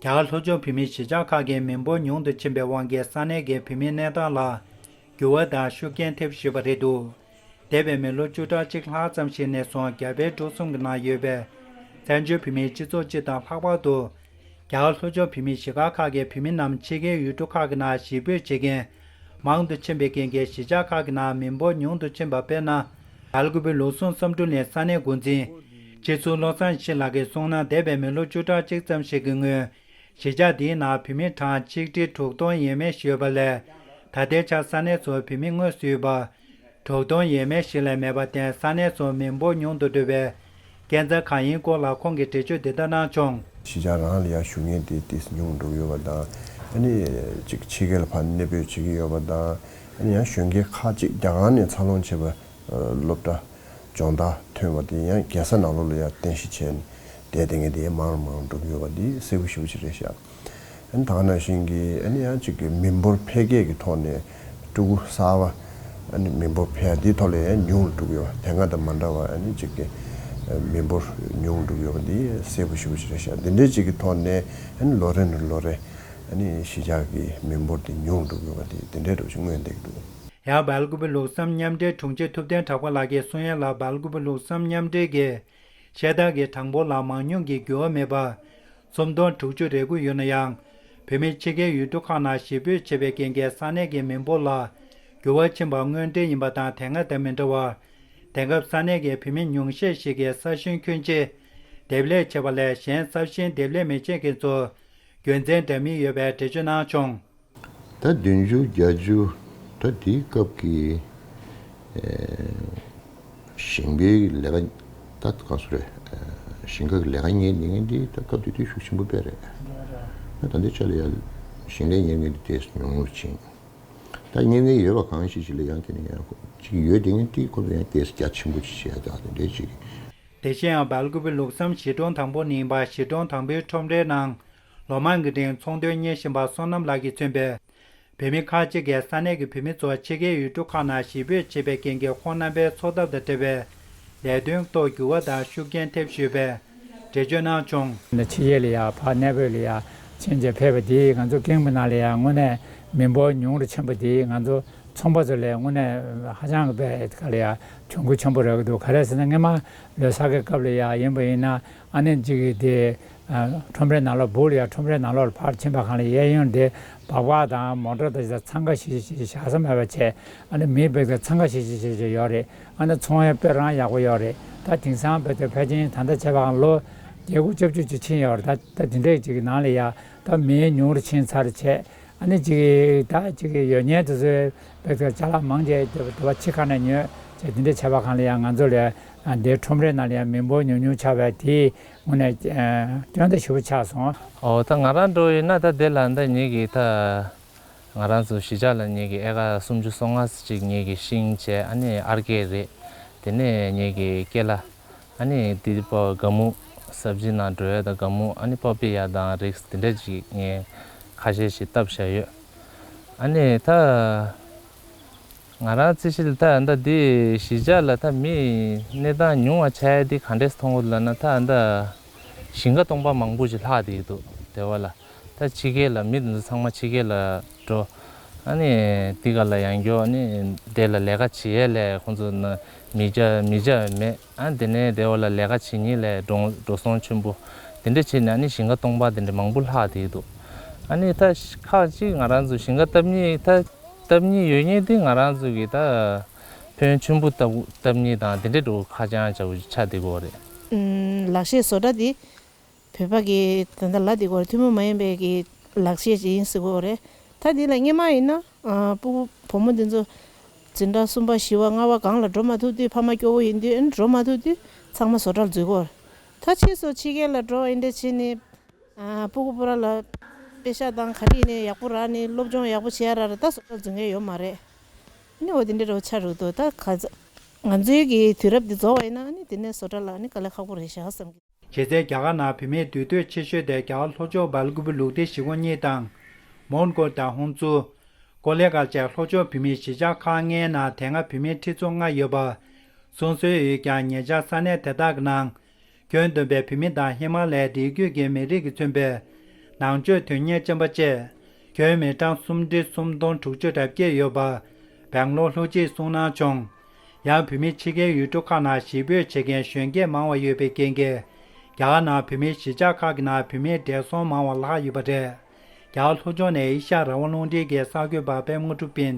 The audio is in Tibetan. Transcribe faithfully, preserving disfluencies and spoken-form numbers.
རྒྱ་གར་ལྷོ་ཕྱོགས་བོད་མིའི་གཞིས་ཆགས་ཁག་གི་མི་འབོར་ཉུང་དུ་ཕྱིན་པའི་དབང་གིས་ས་གནས་ཀྱི་བོད་མིའི་གནས་སྟངས་ལ་འགྱུར་བ་དང་ཤུགས་རྐྱེན་ཐེབས་བཞིན་པ་རེད་འདུག་འདས་པའི་མི་ལོ་བཅུ་ཕྲག་གཅིག་ལྷག་ཙམ་ཞིག་ནས་བཟུང་རྒྱ་བལ་འབྲུག་གསུམ་གྱི་ནང་ཡོད་པའི་བཙན་བྱོལ་བོད་མིའི་སྤྱི་ཚོགས་སྤྱི་དང་ལྷག་པར་དུ་རྒྱ་གར་ལྷོ་ཕྱོགས་བོད་མིའི་གཞིས་སྒར་ཁག་གི་བོད་མི་རྣམས་ཕྱི་རྒྱལ་ཡུལ་གྲུ་ཁག་གི་ནང་གཞིས་སྤོས་བྱེད་མཁན་མང་དུ་ཕྱིན་པའི་རྐྱེན་གྱིས་གཞིས་ཆགས་ཁག་གི་ནང་མི་འབོར་ཉུང་དུ་ཕྱིན་པ་དཔེར་ན། སྦེལ་ཀུ་པེ་ལུགས་ཟུང་བསམ་འགྲུབ་གླིང་ས་གནས་འགོ་འཛིན་སྤྱི་ཟུར་བློ་བཟང་ཡེ་ཤེས་ལགས་ཀྱིས་གསུངས་ན། འདས་པའི་མི་ལོ་བཅུ་ཕྲག་གཅིག་ཙམ་ཞིག་གི་སྔོན། གཞིས་ཆགས་འདིའི་ནང་བོད་མི་གྲངས་ཆིག་ཁྲི་དྲུག་སྟོང་ཡས་མས་ཤིག་ཡོད་པ་ལས། ད་ལྟའི་ཆར་ས་གནས་སུ་བོད་མི་དངོས་སུ་ཡོད་པ་དྲུག་སྟོང་ཡས་མས་ཤིག་ལས་མེད་པར་བརྟེན། ས་གནས་སུ་མི་འབོར་ཉུང་དུ་འགྲོ་བའི་རྐྱེན་རྩ་གང་ཡིན་སྐོར་ལ་ཁོང་གིས་འགྲེལ་བརྗོད་འདི་ལྟར་གནང་བྱུང་། གཞིས་ཆགས་རང་ལ་ཡང་བཞུགས་མཁན་དེ་ཏོག་ཙམ་ཉུང་འགྲོ་གི་ཡོད་པ་དང་། ཨ་ནི་ཅིག་ཕྱི་རྒྱལ་ལ་ཕར་གནས་སྤོས་བྱེད་ཀྱི་ཡོད་པ་དང་། ཨ་ནི་ཡང་གཞོན་སྐྱེས་ཁག་ཅིག་རྒྱ་གར་ནས་འཚར་ལོངས་བྱས་པ། སློབ་གྲྭ་སྦྱོང་བརྡར་ཐོན་པ་དེ་ཡང་རྒྱལ་ས་ནང་ལོགས་ལ་ཡང་རྟེན་གཞི་བྱས་ནས་བསྡད་བསྡད་མཁན་དེ་ཡང་མང་རུ་མང་རུ་འགྲོ་གི་ཡོད་པ་འདི་གསལ་པོ་ཞེ་པོ་ཅིག་རེད་ཤག་ཨ་ནི་ད་ག་ནང་བཞིན་གྱི་ཨ་ནི་ཡང་གཅིག་གི་མི་འབོར་འཕེལ་རྒྱས་ཀྱི་ཐོག་ནས་ཕྲུ་གུ་གསར་པ་ཨ་ནི་མི་འབོར་འཕེལ་ཡ་འདིའི་ཐོག་ལ་ཡང་ཉུང་རུ་འགྲོ་གི་ཡོད་པ། དེ་སྔ་དང་མ་འདྲ་བ་ཨ་ནི་གཅིག་གི་མི་འབོར་ཉུང་རུ་འགྲོ་གི་ཡོད་པ་འདི་གསལ་པོ་ཞེ་པོ་ཅིག་རེད་ཤག་འདི་འདྲའི་གཅིག་གི་ཐོག་ནས་ཨ་ནི་ལོ་རེ་ནས་ལོ་རེ་ཨ་ནི་གཞིས་ཆགས་ཀྱི་མི་འབོར་འདི་ཉུང་རུ་འགྲོ་གི་ཡོད་པ་འདི་འདི་འདྲའི་འགྲོ་ཅིག་མངོན་བསྡད་ཀྱི་འདུག་ཡང་སྦེལ་ཀུ་པེ་ལུགས་བསམ་མཉམ་འབྲེལ་དྲུང་ཆེ་ཐུབ་བསྟན་གྲགས་པ་ལགས་ཀྱིས་གསུང་ཡ་ལ། སྦེལ་ཀུ་པེ་ལུགས་བསམ་མཉམ་འབྲེལ་གྱི་ཤེལ་དར་གྱི་གྲངས་འབོར་ལ་མང་ཉུང་གི་འགྱུར་བ་མེད་པར་སུམ་སྟོང་དྲུག་ཅུ་རེ་དགུ་ཡོད་ན་ཡང་། བོད་མི་ཕྱི་རྒྱལ་ཡུལ་གྲུ་ཁག་ནང་གཞིས་སྤོས་བྱས་པའི་རྐྱེན་གྱིས་ས་གནས་ཀྱི་མི་འབོར་ལ་འགྱུར་བ་ཕྱིན་པ་དངོས་འབྲེལ་ཡིན་པ་དང་། དེ་སྔ་དང་མི་འདྲ་བར། དེང་སྐབས་ས་གནས་ཀྱི་བོད་མི་ཉུང་ཤས་ཤིག་གིས་ས་ཞིང་ཁྱོན་ཆེ་འདེབས་ལས་བྱེད་པ་ལས། གཞན་ས་ཞིང་འདེབས་ལས་མི་བྱེད་མཁན་ཚོར་རྒྱུ་མཚན་འདྲ་མིན་ཡོད་པའི་འགྲེལ་བརྗོད་གནང་བྱུང་། ད་བདུན་ཅུ་བརྒྱད་ཅུ་ད་དེའི་སྐབས་ཀྱི་ཨེ་ཞིང་པའི་ལས་ཀ་ད་ག་ཚོད་རེད། ཨེ་ཞིང་ཁ་གི་ལས་ཀ་གཉེར་ནི་ངན་འདི་ད་སྐབས་དེ་དུས་ཤུགས་ཆེན་པོ་དཔེ་རེད། ད་ད་ལྟའི་ཆ་ལ་ཡང་ཞིང་ལས་གཉེར་མཁན་འདི་ཏོག་ཙམ་ཉུང་ཉུང་ཕྱིན། ད་གཉེར་མཁན་ཡོད་པ་གང་ཞིག་ཅིག་ལ་ཡང་དེ་ནས་ཡང་ཅིག་ཡོད་དེ་ངན་དེ་ཁོ་ཚོ་ཡང་ཏོག་ཙམ་རྒྱ་ཆེན་པོ་ཅིག་བྱས་ད་དེ་འདྲའི་ཅིག་དེ་བཞིན་ཡང་སྦེལ་ཀུ་པེ་ལུགས་བསམ་གཞིས་གྲོང་དང་པོ་ནས་ཡིན་པ། གཞིས་གྲོང་དང་པོའི་ཁྲོམ་རའི་ནང་ལོ་མང་གི་རིང་ཚོང་དོན་གཉེར་བཞིན་པ་བསོད་ནམས་ལགས་ཀྱིས་མཚོན་པའི་བོད་མི་ཁག་ཅིག་གིས་ས་གནས་ཀྱི་བོད་མི་ཚོ་ཕྱི་རྒྱལ་ཡུལ་གྲུ་ཁག་ནང་གཞིས་སྤོས་བྱེད་པའི་རྐྱེན་གྱིས་ཁོང་རྣམ་པའི་འཚོ་ཐབས་དང་འབྲེལ་བའི་ལས་དོན་ཐོག་འགྱུར་བ་དང་ཤུགས་རྐྱེན་ཐེབས་ཡོད་པའི་འགྲེལ་བརྗོད་གནང་བྱུང་། ཕྱི་རྒྱལ་ལ་ཡ་ཕར་གནས་སྤོས་ལ་ཡ་ཕྱིན་བྱས་ཕེབས་པ་དེས་ང་ཚོ་ཀེམ་གྱི་ནང་ལ་ཡ་དངོས་གནས་མི་འབོར་ཉུང་རུ་ཕྱིན་པ་དེས་ང་ཚོ་ཚོང་པ་ཚོ་ལ་དངོས་གནས་ཧ་ཅང་གི་དཔེ་ག་ལ་ཡ་གྱོང་གུད་ཆེན་པོ་རག་གི་འདུག་ག་རེ་ཟེར་ན་སྔོན་མ་ལོ་གསར་གྱི་སྐབས་ལ་ཡ་ཡིན་པ་ཡིན་ན་ཨ་ནི་གཅིག་གི་དེ། ཁྲོམ་རའི་ནང་ལོགས་སྦུག་ལ་ཡ་ཁྲོམ་རའི་ནང་ལོགས་ལ་ཕར་ཕྱིན་པ་གང་ལ་གཡས་གཡོན་དེ་སྦག་སྦག་དང་མོ་ཊ་དང་ཅི་དང་འཚང་ཁ་ཤིག་ཤིག་ཤིག་བཞག་ས་མེད་པ་བྱས། ཨ་ནི་མི་དཔེ་དེ་འཚང་ཁ་ཤིག་ཤིག་ཤིག་ཤིག་ཡོད་རེད། ཨ་ནི་ཚོང་ཡ་དཔེ་རང་ཡག་པོ་ཡོད་རེད། ད་དེང་སང་དཔེ་དེ་ཕལ་ཆེར་ད་ལྟ་བྱས་པའང་ལོ་བརྒྱད་དགུ་བཅུ་བཅུ་ཅིག་ཕྱིན་ཡོད་རེད། ད་ད་དེ་འདྲས་ཅིག་གི་ནང་ལ་ཡ་ད་མི་ཉུང་རུ་ཕྱིན་ཚར་བྱས། ཨ་ནི་ཅིག་ད་ཅིག་ཡོད་མཁན་དེ་ཚོའི་དཔེ་དེ་ཅ་ལག་མང་ཆེ་དེ་དེ་བ་ཕྱི་ཁ་ནས་ཉོས་བྱས་དེ་འདྲས་བྱས་པ་གང་ལ་ཡ་ང་ཚོ་ལ་འདིའི་ཁྲོམ་རའི་ནང་ལ་ཡ་མི་འབོར་ཉུང་ཉུང་ཆགས་པ་དེས། དངོས་གནས་ཨ་སྐྱོན་ད་ཞེ་པོ་ཆགས་སོང་། ཨོ་ད་ང་རང་འདྲ་བོ་ཡིན་ན་ད་དེ་ལ་ད་ངེད་ཀྱི་ད་ང་རང་ཚོ་གཞིས་ཆགས་ལ་ངེད་ཀྱི་ཨེ་ཀར་སུམ་ཅུ་སོ་ལྔ་ཙམ་ཅིག་ངེད་ཀྱི་ཤིང་བྱས། ཨ་ནི་ཨར་གས་རེད། དེ་ནས་ངེད་ཀྱི་ཀེ་ལ། ཨ་ནི་དེ་པ་ག་མུ་སབ་ཇི་ནང་འགྲོ་ཡ་དང་ག་མུ། ཨ་ནི་པ་པི་ཡ་དང་རིགས་དེ་འདྲ་ཅིག་ངས་ཁ་ཤས་ཤིག་བཏབ་བཞག་ཡོད། ཨ་ནི་ད། ང་རང་རྩིས་གཞི་ལ་ད་ད་འདི་གཞིས་ཆགས་ལ་ད་མི་གནས་སྟངས་ཉུང་བ་ཆགས་ཡ་འདི་ག་འདྲས་མཐོང་གི་ལབ་ན། ད་ད་ཞིང་ཁ་སྟོང་པ་མང་པོ་ཞིག་ལྷག་བསྡད་ཀྱི་འདུག་དེ་བ་ལ་ད་ཕྱི་རྒྱལ་ལ་མི་འདི་ཚོ་ཚང་མ་ཕྱི་རྒྱལ་ལ་འགྲོ། ཨ་ནི་འདི་ག་ལ་ཡང་འགྱོ། ཨ་ནི་དེ་ལ་ལས་ཀ་བྱེད་ཡས་ལས་ཁོང་ཚོ་ན་མི་བྱ་མི་བྱ་མེད། ཨ་དེ་ནས་དེ་བ་ལ་ལས་ཀ་བྱེད་མཁན་ལས་འགྲོ་འགྲོ་སོང་ཆེན་པོ་དེ་འདྲ་བྱས་ནས། ཨ་ནི་ཞིང་ཁ་སྟོང་པ་དེ་འདྲ་མང་པོ་ལྷག་བསྡད་ཀྱི་འདུག་ཨ་ནི་ད་ཁག་ཅིག་ང་རང་ཚོ་ཞིང་ཁ་བཏབ་མཁན་ད། བཏབ་མཁན་ཡོད་མཁན་དེ་ང་རང་ཚོ་གི་ད་ཕན་ཆེན་པོ་བཏབ་བཏབ་མཁན་དང་དེ་འདྲའི་འགྲོ་ཁ་བྱང་བྱ་བོ་ཆགས་བསྡད་ཀྱི་ཡོད་རེད། ཨུམ། ལག་ཤེས་བཟོ་གྲྭ་འདི་བོད་པ་གི་ད་ལྟ་ལབ་བསྡད་ཀྱི་ཡོད་རེད། ཐུན་མོང་མ་ཡིན་པའི་གི་ལག་ཤེས་ཅིག་ཡིན་ཟེར་གྱི་ཡོད་རེད། ད་འདི་ལ་སྔོན་མ་ཡིན་ན་ཨ་སྤུ་གུ་བུ་མོ་འདི་ཚོ་འཛིན་གྲྭ་གསུམ་པ་བཞི་པ་ལྔ་པ་སྒང་ལ་འགྲོ་མ་ཐུབ་དུས། ཕ་མ་སྐྱོ་བོ་ཡིན་དུས་ཨ་ནི་འགྲོ་མ་ཐུབ་དུས་ཚང་མ་བཟོ་གྲྭ་ལ་འཛུལ་གྱི་ཡོད་རེད། ད་ཕྱིས་སུ་ཕྱི་རྒྱལ་ལ་འགྲོ་འདི་འདྲ་བྱས་ནས། ཨ་སྤུ་གུ་སྤུ་ར་ལ་པེ་ཤག་དང་ག་རེ་ནས་ཡག་པོ་རག་ནས་སློབ་སྦྱོང་ཡག་པོ་བྱེད་ཡ་རག་ར། ད་བཟོ་གྲྭ་འཛུལ་མཁན་ཡོད་མ་རེད། ཨ་ནི་འོ་དེ་འདྲ་འདྲ་བོ་ཆགས་འགྲོ་འདུག་ད་ག་ཚ་ང་ཚོའི་གི་དུས་རབས་འདི་རྫོགས་པ་ཡིན་ན་ཨ་ནི་དེ་ནས་བཟོ་གྲྭ་ལ་ཨ་ནི་དཀའ་ལས་ཁག་པོ་རེད་ཤག་བསམ་གི། གཞི་རྩའི་རྒྱ་གར་ནང་བོད་མིའི་འདུས་སྡོད་ཆེ་ཤོས་དེ་རྒྱ་གར་ལྷོ་ཕྱོགས་སྦེལ་ཀུ་པེ་ལུགས་བདེ་གཞིས་ཁོངས་གཉིས་དང་། མོན་གྷོ་དང་ཧུན་སུར། ཀོ་ལེ་གྷལ་བཅས་ལྷོ་ཕྱོགས་བོད་མིའི་གཞིས་ཆགས་ཁག་ལྔའི་ནང་དེ་སྔ་བོད་མིའི་ཁྲི་ཚོ་ལྔ་ཡོད་པ་གསུངས་སྲོལ་ཡོད་ཀྱང་། ཉེ་ཆར་ས་གནས་དེ་དག་གི་ནང་ཁྱོན་བསྡོམས་པའི་བོད་མི་དང་ཧི་མ་ལ་ཡའི་རི་རྒྱུད་ཀྱི་མི་རིགས་ཀྱིས་མཚོན་པའི་ ནང་ཆོས་དོན་གཉེར་ཅན་པ་བཅས་ཁྱོན་མི་གྲངས་སུམ་ཁྲི་སུམ་སྟོང་དྲུག་ཅུ་གྲ་བརྒྱད་ཡོད་པ་སྦེང་ལོར་ལྷུ་ཅིས་གསུངས་གནང་བྱུང་། ཡང་བོད་མི་ཕྱི་རྒྱལ་ཡུལ་གྲུ་ཁག་ནང་གཞིས་སྤོས་བྱེད་མཁན་གཞོན་སྐྱེས་མང་བ་ཡོད་པའི་རྐྱེན་གྱིས། རྒྱ་གར་ནང་བོད་མིའི་གཞིས་ཆགས་ཁག་གི་ནང་བོད་མིའི་བགྲེས་སོང་མང་བ་ལྷག་ཡོད་པ་རེད། རྒྱ་གར་ལྷོ་ཕྱོགས་ནས་ཨེ་ཤ་ཡ་རང་དབང་རླུང་འཕྲིན་གྱི་གསར་འགོད་པ་པད་མ་གྲུབ་པིན།